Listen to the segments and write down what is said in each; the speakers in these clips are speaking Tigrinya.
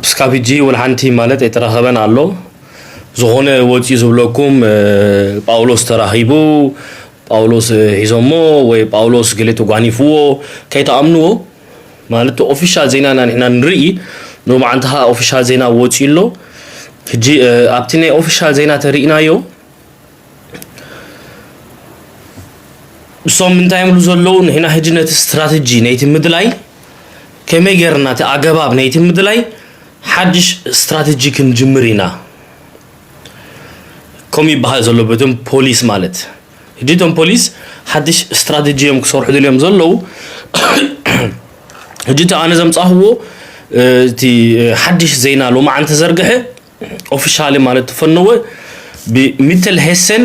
እስካብ ሕጂ ወላ ሓንቲ ማለት ኣይተረኸበን ኣሎ። ዝኾነ ወፂኡ ዝብለኩም ጳውሎስ ተራኺቡ፣ ጳውሎስ ሒዞሞ ወይ ጳውሎስ ገሌ ተጓኒፍዎ ከይተኣምንዎ። ማለት ኦፊሻል ዜናና ንሕና ንርኢ። ሎማዓንቲ ኸዓ ኦፊሻል ዜና ወፂኡ ኣሎ። ሕጂ ኣብቲ ናይ ኦፊሻል ዜና ተሪእናዮ፣ እሶም እንታይ ይብሉ ዘለዉ? ንሕና ሕጂ ነቲ ስትራተጂ ነይቲ ምድላይ ከመይ ጌርና እቲ ኣገባብ ነይቲ ምድላይ ሓድሽ ስትራተጂ ክንጅምር ኢና፣ ከምኡ ይበሃል ዘሎ በቶም ፖሊስ ማለት። ሕጂ እቶም ፖሊስ ሓድሽ ስትራተጂ እዮም ክሰርሑ ደልዮም ዘለዉ። ሕጂ እቲ ኣነ ዘምጻኽዎ እቲ ሓድሽ ዜና ሎማዓንቲ ተዘርግሐ ኦፊሻሊ ማለት ተፈነወ ብሚትል ሄሰን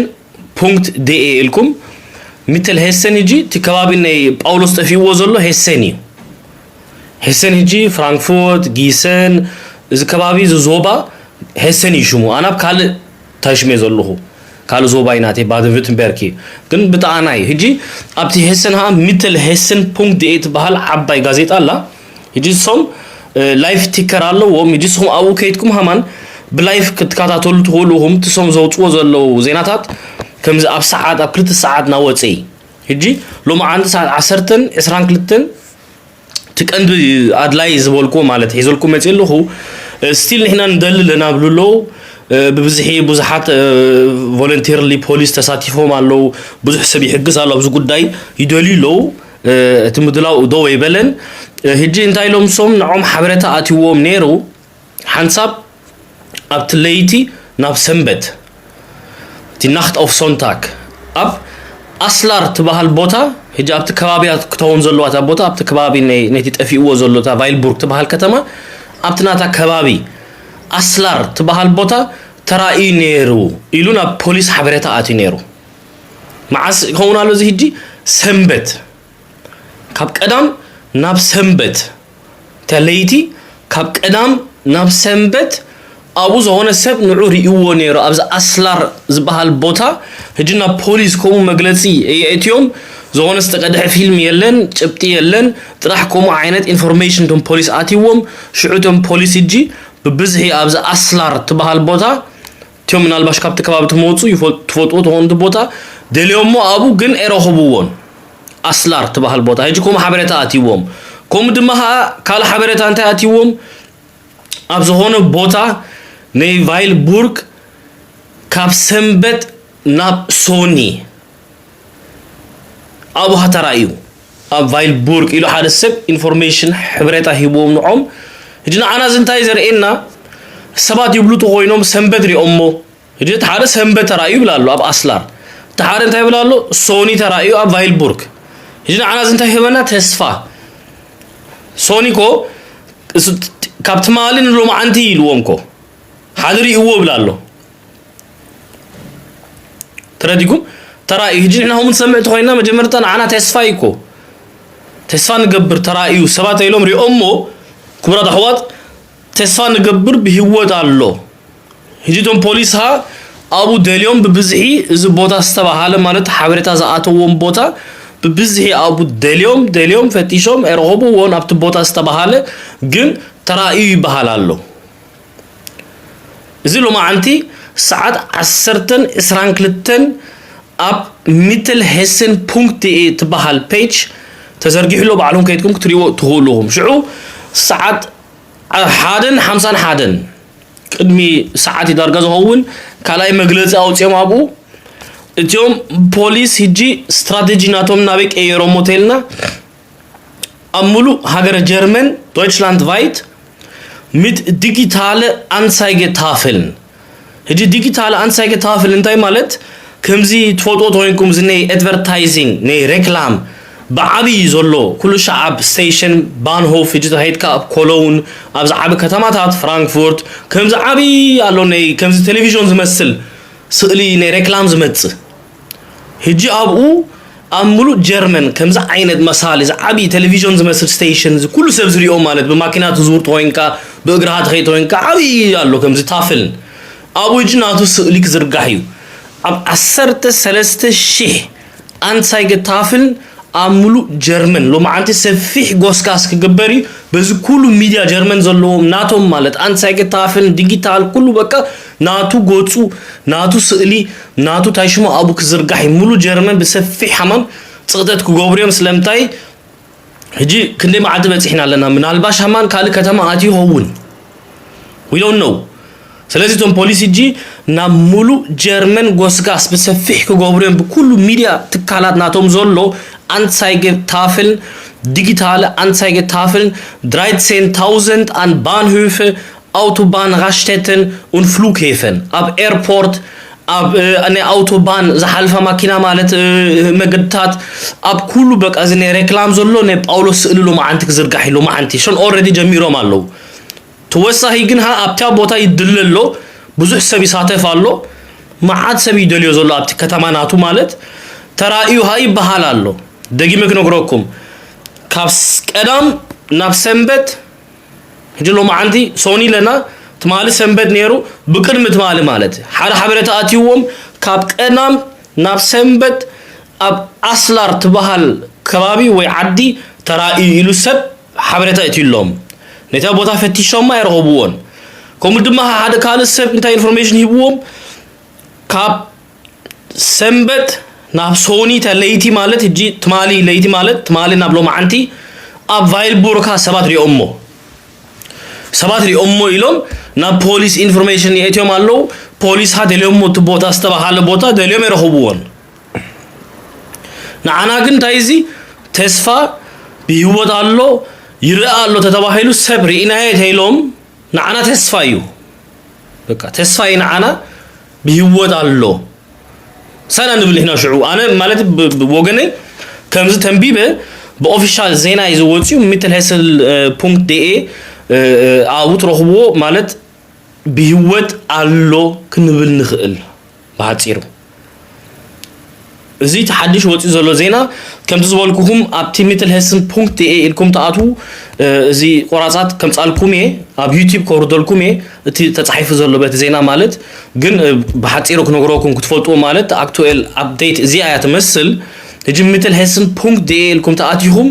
ፑንክት ዲኤ ኢልኩም። ሚትል ሄሰን ሕጂ እቲ ከባቢ ናይ ጳውሎስ ጠፊእዎ ዘሎ ሄሰን እዩ። ሄሰን ሕጂ ፍራንክፎርት፣ ጊሰን፣ እዚ ከባቢ እዚ ዞባ ሄሰን እዩ ሽሙ። ኣነ ኣብ ካልእ እንታይ ሽመ ዘለኹ ካልእ ዞባ እዩ ናተይ ባደን ቪርትምበርክ እዩ። ግን ብጣዕናይ ሕጂ ኣብቲ ሄሰን ኸዓ ሚትል ሄሰን ፑንክት ዲኤ ትበሃል ዓባይ ጋዜጣ ኣላ። ሕጂ እሶም ላይፍ ቲከር ኣለዎም። ሕጂ ንስኹም ኣብኡ ከይድኩም ሃማን ብላይፍ ክትከታተሉ ትኽእሉ ኢኹም። እቲ እሶም ዘውፅዎ ዘለዉ ዜናታት ከምዚ ኣብ ሰዓት ኣብ ክልተ ሰዓት እናወፀ እዩ። ሕጂ ሎማዓንቲ ሰዓት ዓሰርተን ዕስራን ክልተን እቲ ቀንዲ ኣድላይ ዝበልኩዎ ማለት ሒዘልኩም መፅእ ኣለኹ። ስቲል ንሕና ንደሊ ኣለና ብሉ ኣለዉ። ብብዝሒ ብዙሓት ቮለንቲርሊ ፖሊስ ተሳቲፎም ኣለዉ። ብዙሕ ሰብ ይሕግዝ ኣሎ ኣብዚ ጉዳይ ይደልዩ ኣለዉ። እቲ ምድላው ደው ኣይበለን። ሕጂ እንታይ ኢሎም እሶም ንዖም ሓበሬታ ኣትይዎም ነይሩ ሓንሳብ ኣብቲ ለይቲ ናብ ሰንበት እቲ ናኽት ኦፍ ሶንታክ ኣብ ኣስላር ትበሃል ቦታ፣ ሕጂ ኣብቲ ከባቢ ክትኸውን ዘለዋ እታ ቦታ ኣብቲ ከባቢ ናይ- ነቲ ጠፊእዎ ዘሎ እታ ቫይልቡርግ ትበሃል ከተማ ኣብቲ ናታ ከባቢ ኣስላር ትበሃል ቦታ ተራእዩ ነይሩ ኢሉ ናብ ፖሊስ ሓበሬታ ኣትዩ ነይሩ። መዓስ ይኸውን ኣሎ እዚ ሕጂ? ሰንበት ካብ ቀዳም ናብ ሰንበት እታ ለይቲ ካብ ቀዳም ናብ ሰንበት ኣብኡ ዝኾነ ሰብ ንዑ ርእይዎ ነይሩ ኣብዚ ኣስላር ዝበሃል ቦታ። ሕጂ ናብ ፖሊስ ከምኡ መግለፂ የእትዮም። ዝኾነ ዝተቀድሐ ፊልም የለን፣ ጭብጢ የለን። ጥራሕ ከምኡ ዓይነት ኢንፎርሜሽን እቶም ፖሊስ ኣትይዎም። ሽዑ እቶም ፖሊስ ሕጂ ብብዝሒ ኣብዚ ኣስላር ትበሃል ቦታ እቲኦም ምናልባሽ ካብቲ ከባቢ ትመፁ ይፈል- ትፈልጥዎ ትኾኑ እቲ ቦታ ደልዮሞ ኣብኡ ግን ኣይረኸብዎን። ኣስላር ትበሃል ቦታ ሕጂ ከምኡ ሓበሬታ ኣትይዎም። ከምኡ ድማ ኸዓ ካልእ ሓበሬታ እንታይ ኣትይዎም? ኣብ ዝኾነ ቦታ ናይ ቫይልቡርግ ካብ ሰንበት ናብ ሶኒ ኣብኡ ተራእዩ ኣብ ቫይልቡርግ ኢሉ ሓደ ሰብ ኢንፎርሜሽን ሓበሬታ ሂብዎም ንዖም። ሕጂ ንዓና እዚ እንታይ ዘርእየና? ሰባት ይብሉ ተኾይኖም ሰንበት ሪኦሞ። ሕጂ እቲ ሓደ ሰንበት ተራእዩ ይብል ኣሎ ኣብ ኣስላር፣ እቲ ሓደ እንታይ ይብል ኣሎ? ሶኒ ተራእዩ ኣብ ቫይልቡርግ። ሕጂ ንዓና እዚ እንታይ ሂበና? ተስፋ። ሶኒ ኮ እሱ- ካብ ትማሊ ንሎማዓንቲ ኢልዎም ኮ ሓደ ሪእዎ ይብል ኣሎ። ተረዲኩም? ተራእዩ። ሕጂ ንሕና ከምኡ ንሰምዕ ተኾይንና መጀመርታ ንዓና ተስፋ እዩ እኮ። ተስፋ ንገብር ተራእዩ ሰባት ኢሎም ሪኦሞ። ክቡራት ኣሕዋት ተስፋ ንገብር ብህይወት ኣሎ። ሕጂ እቶም ፖሊስ ኸዓ ኣብኡ ደልዮም ብብዝሒ እዚ ቦታ ዝተባሃለ ማለት ሓበሬታ ዝኣተዎም ቦታ ብብዝሒ ኣብኡ ደልዮም ደልዮም ፈቲሾም ኣይረኸብዎን ኣብቲ ቦታ ዝተባሃለ ግን ተራእዩ ይበሃል ኣሎ። እዚ ሎማዓንቲ ሰዓት ዓሰርተን ዕስራን ክልተን ኣብ ሚትል ሄስን ፑንክት ትበሃል ፔጅ ተዘርጊሑ ኣሎ። ባዕልኹም ከይድኩም ክትሪእዎ ትኽእሉ ኢኹም። ሽዑ ሰዓት ሓደን ሓምሳን ሓደን ቅድሚ ሰዓት እዩ ዳርጋ ዝኸውን ካልኣይ መግለፂ ኣውፅኦም ኣብኡ። እቲኦም ፖሊስ ሕጂ ስትራቴጂ ናቶም ናበይ ቀየሮሞ ተልና ኣብ ሙሉእ ሃገረ ጀርመን ዶይችላንድ ቫይት ሚት ዲጊታለ ኣንሳይገ ታፍልን። ሕጂ ዲጊታለ ኣንሳይገ ታፍል እንታይ ማለት? ከምዚ ትፈልጦ ተኮይንኩም እዚ ናይ ኣድቨርታይዚንግ ናይ ሬክላም ብዓብዪ ዘሎ ኩሉ ሸዓብ ስቴሽን ባንሆፍ ሕጂ ተኸይድካ ኣብ ኮሎውን ኣብዚ ዓቢ ከተማታት ፍራንክፉርት ከምዚ ዓብዪ ኣሎ ናይ ከምዚ ቴሌቪዥን ዝመስል ስእሊ ናይ ሬክላም ዝመጽእ። ሕጂ ኣብኡ ኣብ ሙሉእ ጀርመን ከምዚ ዓይነት መሳሊ እዚ ዓብዪ ቴሌቪዥን ዝመስል ስቴሽን እዚ ኩሉ ሰብ ዝሪኦ ማለት ብማኪና ትዝውር ተኮይንካ ብእግርኻ ትኸይድ ተኮይንካ ዓብዪ ኣሎ ከምዚ ታፍልን ኣብኡ ሕጂ ናቱ ስእሊ ክዝርጋሕ እዩ። ኣብ ዓሰርተ ሰለስተ ሺሕ ኣንሳይገ ታፍልን ኣብ ምሉእ ጀርመን ሎማዓንቲ ሰፊሕ ጎስጋስ ክግበር እዩ። በዚ ኩሉ ሚድያ ጀርመን ዘለዎም ናቶም ማለት ኣንሳይገ ታፍን ዲጊታል ኩሉ በቃ ናቱ ገፁ ናቱ ስእሊ ናቱ ታይሽሞ ኣብኡ ክዝርጋሕ እዩ። ምሉእ ጀርመን ብሰፊሕ ሃማን ፅቕጠት ክገብሩ እዮም። ስለምንታይ ሕጂ ክንደይ መዓልቲ በፂሕና ኣለና? ምናልባሽ ሃማን ካልእ ከተማ ኣትዩ ይኸውን። We don't know። ስለዚ እቶም ፖሊስ ሕጂ ናብ ሙሉእ ጀርመን ጎስጋስ ብሰፊሕ ክገብሩ እዮም። ብኩሉ ሚድያ ትካላት ናቶም ዘሎ ኣንሳይገ ታፍልን ዲጊታል ኣንሳይገ ታፍልን ድራይትሴን ታውዘንት ኣን ባንሁፈ ኣውቶባን ራሽቴትን ኡን ፍሉግሄፈን ኣብ ኤርፖርት ኣብ ናይ ኣውቶባን ዝሓልፋ ማኪና ማለት መገድታት ኣብ ኩሉ በቃ እዚ ናይ ሬክላም ዘሎ ናይ ጳውሎስ ስእሊ ሎማዓንቲ ክዝርጋሕ እዩ። ሎማዓንቲ ሸን ኦረዲ ጀሚሮም ኣለዉ። ተወሳኺ ግን ሃ ኣብታ ቦታ ይድለ ኣሎ፣ ብዙሕ ሰብ ይሳተፍ ኣሎ፣ መዓት ሰብ ይደልዮ ዘሎ ኣብቲ ከተማ ናቱ ማለት ተራእዩ ሃ ይበሃል ኣሎ። ደጊመ ክነግረኩም ካብ ቀዳም ናብ ሰንበት ሕጂ ሎማዓንቲ ሶኒ ኣለና። ትማሊ ሰንበት ነይሩ። ብቅድሚ ትማሊ ማለት ሓደ ሓበሬታ ኣትይዎም ካብ ቀዳም ናብ ሰንበት ኣብ ኣስላር ትበሃል ከባቢ ወይ ዓዲ ተራእዩ ኢሉ ሰብ ሓበሬታ እትዩሎም ነታ ቦታ ፈቲሾማ ኣይረኸብዎን። ከምኡ ድማ ሓደ ካልእ ሰብ እንታይ ኢንፎርሜሽን ሂብዎም ካብ ሰንበት ናብ ሶኒ ተለይቲ ማለት ሕጂ ትማሊ ለይቲ ማለት ትማሊ ናብ ሎማዓንቲ ኣብ ቫይልቡርካ ሰባት ሪኦሞ ሰባት ሪኦሞ ኢሎም ናብ ፖሊስ ኢንፎርሜሽን የእትዮም ኣለዉ። ፖሊስ ሃደልዮሞ እቲ ቦታ ዝተባሃለ ቦታ ደልዮም የረኽብዎን። ንዓና ግን እንታይ እዚ ተስፋ ብህይወት ኣሎ ይርአ ኣሎ ተተባሂሉ ሰብ ርኢናዮ ተይሎም ንዓና ተስፋ እዩ። በቃ ተስፋ እዩ ንዓና ብህይወት ኣሎ። ሳና ንብል ንሕና ሽዑ ኣነ ማለት ወገነይ ከምዚ ተንቢበ ብኦፊሻል ዜና እዩ ዝወፅዩ ሚትል ሄስል ፑንክት ዲኤ ኣብኡ ትረኽብዎ ማለት ብህይወት ኣሎ ክንብል ንኽእል። ብሓፂሩ እዚ እቲ ሓድሽ ወፂኡ ዘሎ ዜና ከምቲ ዝበልኩኹም ኣብቲ ሚትል ሄስን ፑንክት ዲኤ ኢልኩም ትኣትዉ። እዚ ቆራፃት ከምፃልኩም እየ ኣብ ዩቲብ ከውርደልኩም እየ። እቲ ተፃሒፉ ዘሎ በቲ ዜና ማለት ግን ብሓፂሩ ክነግረኩም ክትፈልጥዎ ማለት ኣክቱኤል ኣፕዴት እዚኣ እያ ትመስል። ሕጂ ሚትል ሄስን ፑንክት ዲኤ ኢልኩም ትኣትኹም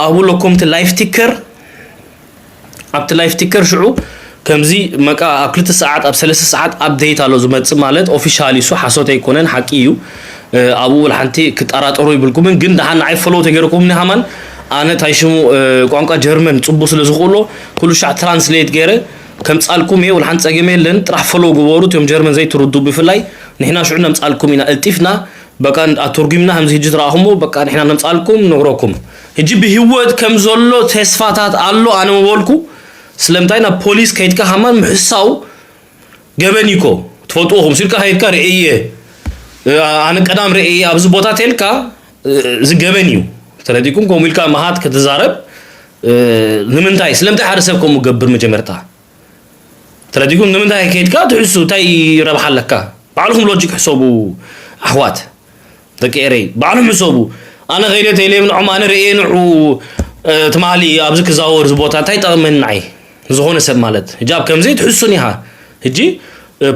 ኣብኡ ለኩም እቲ ላይፍ ቲከር ኣብቲ ላይፍ ቲከር ሽዑ ከምዚ መቃ ኣብ ክልተ ሰዓት ኣብ ሰለስተ ሰዓት ኣፕዴት ኣሎ ዝመፅእ ማለት ኦፊሻል ይሱ ሓሶት ኣይኮነን ሓቂ እዩ። ኣብኡ ሓንቲ ክጠራጠሩ ይብልኩምን ግን ደሓን ንዓይ ፈለው ተገይርኩም ንሃማን ኣነ ታይ ሽሙ ቋንቋ ጀርመን ፅቡ ስለ ዝኽእሎ ኩሉ ሻዕ ትራንስሌት ገይረ ከምፃልኩም እየ። ውልሓን ፀገም የለን ጥራሕ ፈለው ግበሩ እትዮም ጀርመን ዘይትርዱ ብፍላይ ንሕና ሽዑ ነምፃልኩም ኢና እልጢፍና በቃ ኣተርጉምና ከምዚ ሕጂ ትረኣኹሞ በቃ ንሕና ነምፃልኩም ነግረኩም። ሕጂ ብህይወት ከም ዘሎ ተስፋታት ኣሎ ኣነ ምበልኩ። ስለምንታይ ናብ ፖሊስ ከይድካ ሃማን ምሕሳው ገበን ይኮ ትፈልጥዎ ከምሱ ኢልካ ከይድካ ርእየ ኣነ ቀዳም ርእየ ኣብዚ ቦታ ተልካ እዚ ገበን እዩ። ተረዲኩም ከምኡ ኢልካ መሃት ክትዛረብ ንምንታይ ስለምንታይ ሓደ ሰብ ከምኡ ገብር መጀመርታ ተረዲኩም ንምንታይ ከይድካ ትሕሱ እንታይ ረብሓ ኣለካ? ባዕልኹም ሎጂክ ሕሰቡ ኣሕዋት ደቂ ኤረይ ባዕሎም ሕሰቡ። ኣነ ከይደ ተይለ ንዖም ኣነ ርእየ ንዑ ትማሊ ኣብዚ ክዛወር እዚ ቦታ እንታይ ጠቕመኒ ንዓይ ዝኾነ ሰብ ማለት ሕጂ ኣብ ከምዚ ትሕሱን ኢኻ። ሕጂ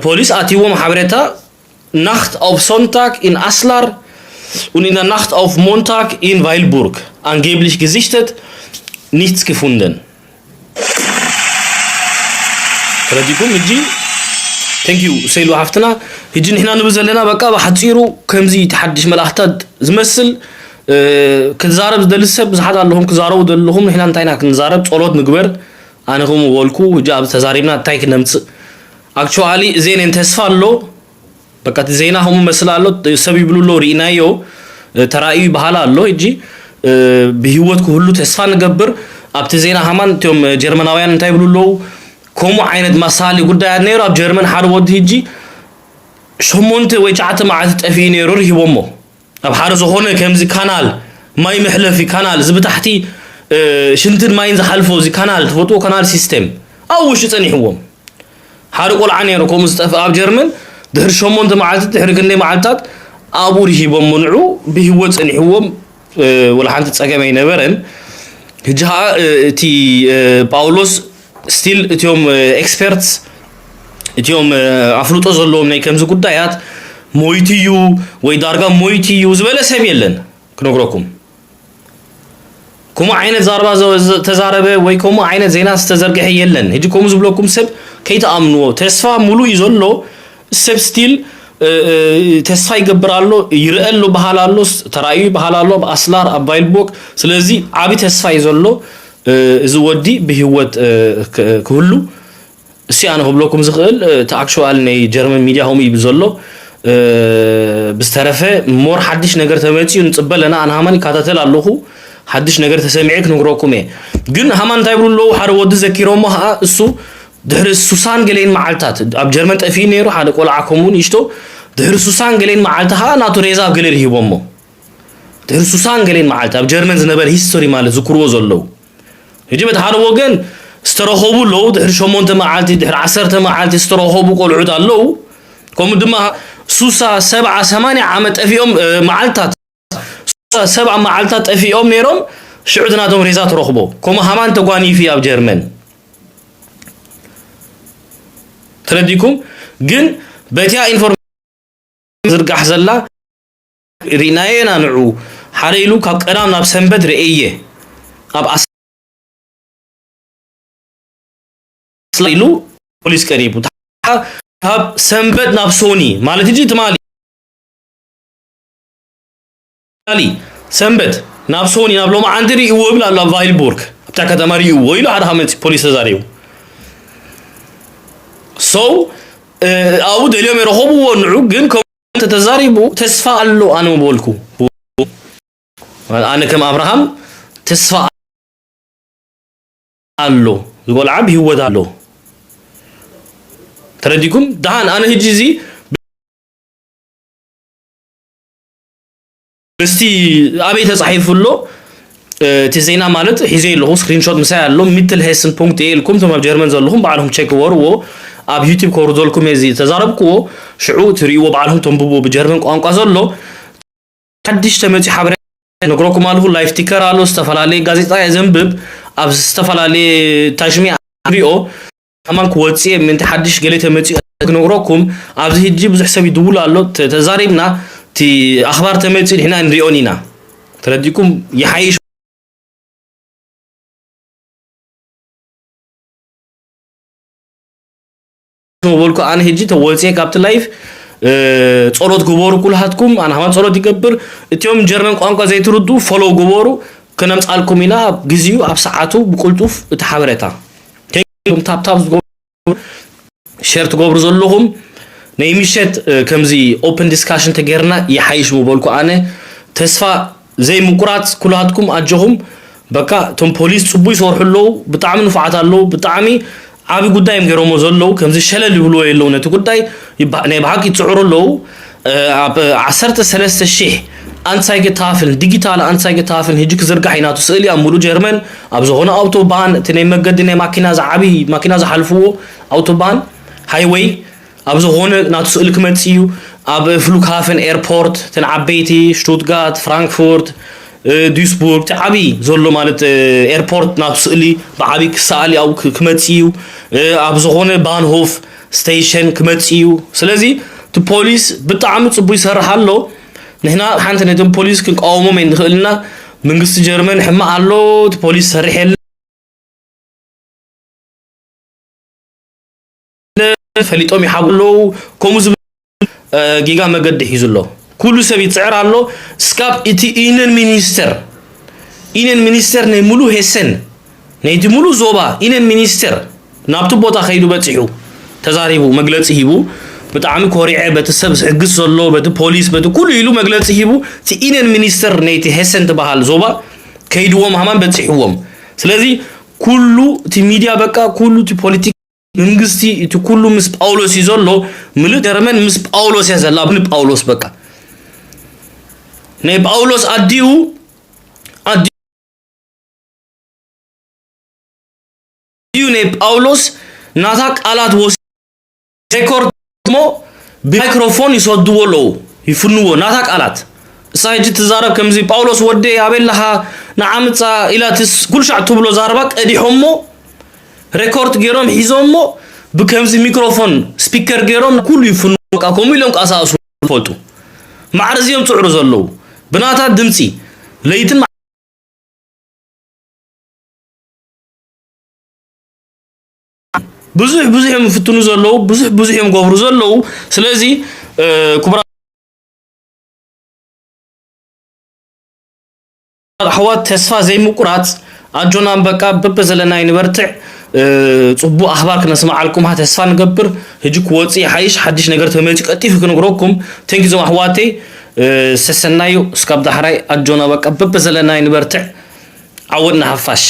ፖሊስ ኣትይዎም ሓበሬታ Nacht auf Sonntag in Aslar und in der Nacht auf Montag in Weilburg angeblich gesichtet, nichts gefunden. ተረዲኩም ሕጂ ቴንክ ዩ ሴሉ ሓፍትና። ሕጂ ንሕና ንብል ዘለና በቃ ብሓፂሩ ከምዚ እቲ ሓድሽ መልኣኽታት ዝመስል ክዛረብ ዝደሊ ሰብ ብዙሓት ኣለኹም ክዛረቡ ዘለኹም ንሕና እንታይ ኢና ክንዛረብ ፀሎት ንግበር። ኣነ ከምኡ በልኩ። ሕጂ ኣብ ተዛሪብና እንታይ ክነምፅእ ኣክቹዋሊ እዜን ተስፋ ኣሎ። በቃ እቲ ዜና ከምኡ መስል ኣሎ። ሰብ ይብሉ ኣሎ ርኢናዮ ተራእዩ ይበሃል ኣሎ። ሕጂ ብህይወት ክህሉ ተስፋ ንገብር። ኣብቲ ዜና ሃማን እቶም ጀርመናውያን እንታይ ይብሉ ኣለዉ? ከምኡ ዓይነት መሳሊ ጉዳያት ነይሩ ኣብ ጀርመን ሓደ ወዲ ሕጂ ሸሞንተ ወይ ትሽዓተ መዓልቲ ጠፊኡ ነይሩ ርሂቦሞ ኣብ ሓደ ዝኾነ ከምዚ ካናል ማይ መሕለፊ ካናል እዚ ብታሕቲ ሽንትን ማይን ዝሓልፎ እዚ ካናል ትፈጥዎ ካናል ሲስተም ኣብ ውሽጢ ጸኒሕዎም ሓደ ቆልዓ ነይሩ ከምኡ ዝጠፍእ ኣብ ጀርመን ድሕሪ ሸሞንተ መዓልቲ ድሕሪ ክንደይ መዓልታት ኣብኡ ርሂቦም ምንዑ ብህይወት ጸኒሕዎም ወላ ሓንቲ ጸገም ኣይነበረን። ሕጂ ኸዓ እቲ ጳውሎስ ስቲል እቲኦም ኤክስፐርትስ እቲኦም ኣፍልጦ ዘለዎም ናይ ከምዚ ጉዳያት ሞይቱ እዩ ወይ ዳርጋ ሞይቱ እዩ ዝበለ ሰብ የለን። ክነግረኩም ከምኡ ዓይነት ዛረባ ዘ- ዘ- ተዛረበ ወይ ከምኡ ዓይነት ዜና ዝተዘርግሐ የለን። ሕጂ ከምኡ ዝብለኩም ሰብ ከይትኣምንዎ። ተስፋ ሙሉእ እዩ ዘሎ። ሰብ ስቲል ተስፋ ይገብር ኣሎ፣ ይርአ ኣሎ፣ በሃል ኣሎ፣ ተራእዩ ይበሃል ኣሎ ኣብ ኣስላር ኣብ ቫይልቦክ። ስለዚ ዓቢ ተስፋ እዩ ዘሎ። እዚ ወዲ ብህይወት ክህሉ እሱ ኣነ ክብለኩም ዝኽእል እቲ ኣክቹዋል ናይ ጀርመን ሚድያ ከምኡ እዩ ዘሎ። ብዝተረፈ ሞር ሓድሽ ነገር ተመፅኡ ንፅበ ኣለና። ኣነ ሃማን ይከታተል ኣለኹ። ሓድሽ ነገር ተሰሚዐ ክነግረኩም እየ። ግን ሃማን እንታይ ይብሉ ኣለዉ? ሓደ ወዲ ዘኪሮሞ ከዓ እሱ ድሕሪ ሱሳን ገሌን መዓልታት ኣብ ጀርመን ጠፊኡ ነይሩ። ሓደ ቆልዓ ከምኡ ንእሽቶ ድሕሪ ሱሳን ገሌን መዓልቲ ከዓ ናቱ ሬዛ ኣብ ገሌ ሂቦሞ። ድሕሪ ሱሳን ገሌን መዓልቲ ኣብ ጀርመን ዝነበረ ሂስቶሪ ማለት ዝክርዎ ዘለዉ። ሕጂ በቲ ሓደ ወገን ዝተረኸቡ ኣለዉ። ድሕሪ ሸሞንተ መዓልቲ፣ ድሕሪ ዓሰርተ መዓልቲ ዝተረኸቡ ቆልዑት ኣለዉ። ከምኡ ድማ ሱሳ ሰብዓ ሰማንያ ዓመት ጠፊኦም መዓልታት ሰብዓ መዓልታት ጠፊኦም ነይሮም። ሽዑ ናቶም ሬሳ ተረኽቦ። ከምኡ ሃማን ተጓኒፊ ኣብ ጀርመን ተረዲኩም። ግን በቲያ ኢንፎርሜሽን ዝርጋሕ ዘላ ርኢናዮ ኢና። ንዑ ሓደ ኢሉ ካብ ቀዳም ናብ ሰንበት ርእየ ኣብ ኣስላ ኢሉ ፖሊስ ቀሪቡ። ካብ ሰንበት ናብ ሶኒ ማለት እጂ ትማሊ ሰንበት ናብ ሶኒ ናብ ሎማዓንቲ ርእይዎ ይብል ኣሎ ኣብ ቫይልቡርግ ኣብታ ከተማ ርእይዎ ኢሉ ሓደ ካብ መፂ ፖሊስ ተዛሪቡ። ሰው ኣብኡ ደልዮም የረኸብዎ። ንዑ ግን ተተዛሪቡ ተስፋ ኣሎ ኣነ ምበልኩ ኣነ ከም ኣብርሃም ተስፋ ኣሎ ዝቆልዓ ብህይወት ኣሎ። ተረዲኩም ደሓን ኣነ ህጂ እዚ እስቲ ኣበይ ተጻሒፉ ኣሎ እቲ ዜና ማለት ሒዘ ኣለኹ ስክሪንሾት ምሳይ ኣሎ ሚትል ሄስን ፖንክት ኢልኩም ቶም ኣብ ጀርመን ዘለኹም ባዕልኹም ቸክ ወርዎ ኣብ ዩቲብ ከወርደልኩም እዚ ተዛረብክዎ ሽዑ ትርእይዎ ባዕልኹም ተንብብዎ ብጀርመን ቋንቋ ዘሎ ሓድሽ ተመፂ ሓበሬታ ነግረኩም ኣለኹ። ላይፍ ቲከር ኣሎ ዝተፈላለየ ጋዜጣ እየ ዘንብብ ኣብ ዝተፈላለየ ታሽሚ ሪኦ ከማን ክወፅእ ምእንቲ ሓድሽ ገለ ተመፂኡ ክነግረኩም ኣብዚ ህጂ ብዙሕ ሰብ ይድውል ኣሎ ተዛሪብና እቲ ኣኽባር ተመፂኡ ንሕና ንሪኦን ኢና ተረዲኩም ይሓይሽ ምበልኩ ኣነ ህጂ ተወፅየ ካብቲ ላይፍ ጸሎት ግበሩ ኩልሃትኩም ኣነ ሃማን ጸሎት ይገብር እቲዮም ጀርመን ቋንቋ ዘይትርዱ ፎሎው ግበሩ ከነምፃልኩም ኢና ኣብ ግዚኡ ኣብ ሰዓቱ ብቁልጡፍ እቲ ሓበሬታ ታብታብ ዝገብሩ ሸር ትገብሩ ዘለኹም ናይ ምሸት ከምዚ ኦፕን ዲስካሽን ተገይርና ይሓይሽ ምበልኩ ኣነ ተስፋ ዘይምቁራፅ ኩላትኩም ኣጆኹም በቃ እቶም ፖሊስ ፅቡቅ ይሰርሑ ኣለዉ ብጣዕሚ ንፉዓት ኣለዉ ብጣዕሚ ዓቢ ጉዳይ እዮም ገይሮሞ ዘለዉ ከምዚ ሸለል ይብልዎ የለዉ ነቲ ጉዳይ ናይ ብሓቂ ይፅዕሩ ኣለዉ ኣብ ዓሰርተ ሰለስተ ሽሕ ኣንሳይገ ታፍል ዲጂታል ኣንሳይገ ታፍል ህጂ ክዝርጋሕ እዩ ናቱ ስእሊ ኣብ ሙሉእ ጀርመን ኣብ ዝኾነ ኣውቶባን እቲ ናይ መገዲ ናይ ማኪና ዝዓቢ ማኪና ዝሓልፍዎ ኣውቶባን ሃይወይ ኣብ ዝኾነ ናቱ ስእሊ ክመጽእ እዩ ኣብ ፍሉክሃፈን ኤርፖርት እተን ዓበይቲ ሽቱትጋርት ፍራንክፉርት ዱስቡርግ እቲ ዓብዪ ዘሎ ማለት ኤርፖርት ናቱ ስእሊ ብዓብዪ ክሰኣል ኣብኡ ክመጽእ እዩ ኣብ ዝኾነ ባንሆፍ ስቴሽን ክመጽእ እዩ ስለዚ እቲ ፖሊስ ብጣዕሚ ጽቡቅ ይሰርሕ ኣሎ ንሕና ሓንቲ ነቶም ፖሊስ ክንቃወሞም ኣይንኽእልና መንግስቲ ጀርመን ሕማቅ ኣሎ እቲ ፖሊስ ሰርሕ የለ ፈሊጦም ይሓቡ ኣለዉ ከምኡ ዝብል ጌጋ መገዲ ሒዙ ኣሎ ኩሉ ሰብ ይፅዕር ኣሎ ስካብ እቲ ኢነን ሚኒስተር ኢነን ሚኒስተር ናይ ሙሉ ሄሰን ናይቲ ሙሉ ዞባ ኢነን ሚኒስተር ናብቲ ቦታ ከይዱ በፂሑ ተዛሪቡ መግለፂ ሂቡ ብጣዕሚ ኮሪዐ በቲ ሰብ ዝሕግዝ ዘሎ በቲ ፖሊስ በቲ ኩሉ ኢሉ መግለፂ ሂቡ እቲ ኢነን ሚኒስተር ናይቲ ሄሰን ትበሃል ዞባ ከይድዎም ሃማን በፂሕዎም ስለዚ ኩሉ እቲ ሚድያ በቃ ኩሉ እቲ ፖለቲካ መንግስቲ እቲ ኩሉ ምስ ጳውሎስ እዩ ዘሎ ምሉእ ጀርመን ምስ ጳውሎስ እያ ዘላ ብን ጳውሎስ በቃ ናይ ጳውሎስ ኣዲኡ ኣዲኡ ናይ ጳውሎስ ናታ ቃላት ወስ ሬኮርድ እሞ ብማይክሮፎን ይሰድዎ ኣለዉ ይፍንዎ ናታ ቃላት እሳ ሕጂ ትዛረብ ከምዚ ጳውሎስ ወደይ ኣበይ ኣለኻ ንዓ ምጻ ኢላ ትስ ኩሉ ሻዕ ትብሎ ዛረባ ቀዲሖሞ ሬኮርድ ገይሮም ሒዞሞ ብከምዚ ሚክሮፎን ስፒከር ገይሮም ኩሉ ይፍንዎ በቃ ከምኡ ኢሎም ከኣሳእሱ ይፈልጡ ማዕረ እዚኦም ጽዕሩ ዘለዉ ብናታ ድምጺ ለይትን ብዙሕ ብዙሕ እዮም ዝፍትኑ ዘለዉ፣ ብዙሕ ብዙሕ እዮም ገብሩ ዘለዉ። ስለዚ ክቡራት ኣሕዋት፣ ተስፋ ዘይምቁራፅ፣ ኣጆና በቃ በበ ዘለናይ ንበርትዕ። ጽቡቅ ኣኽባር ክነስምዓልኩም ተስፋ ንገብር። ሕጂ ክወጽእ ይሓይሽ፣ ሓድሽ ነገር ተመልጭ ቀጢፉ ክነግረኩም። ቴንኪ ዞም ኣሕዋተይ። ሰሰናዩ እስካብ ዳሕራይ ኣጆና በቃ በበ ዘለናይ ንበርትዕ። ዓወት ንሓፋሽ።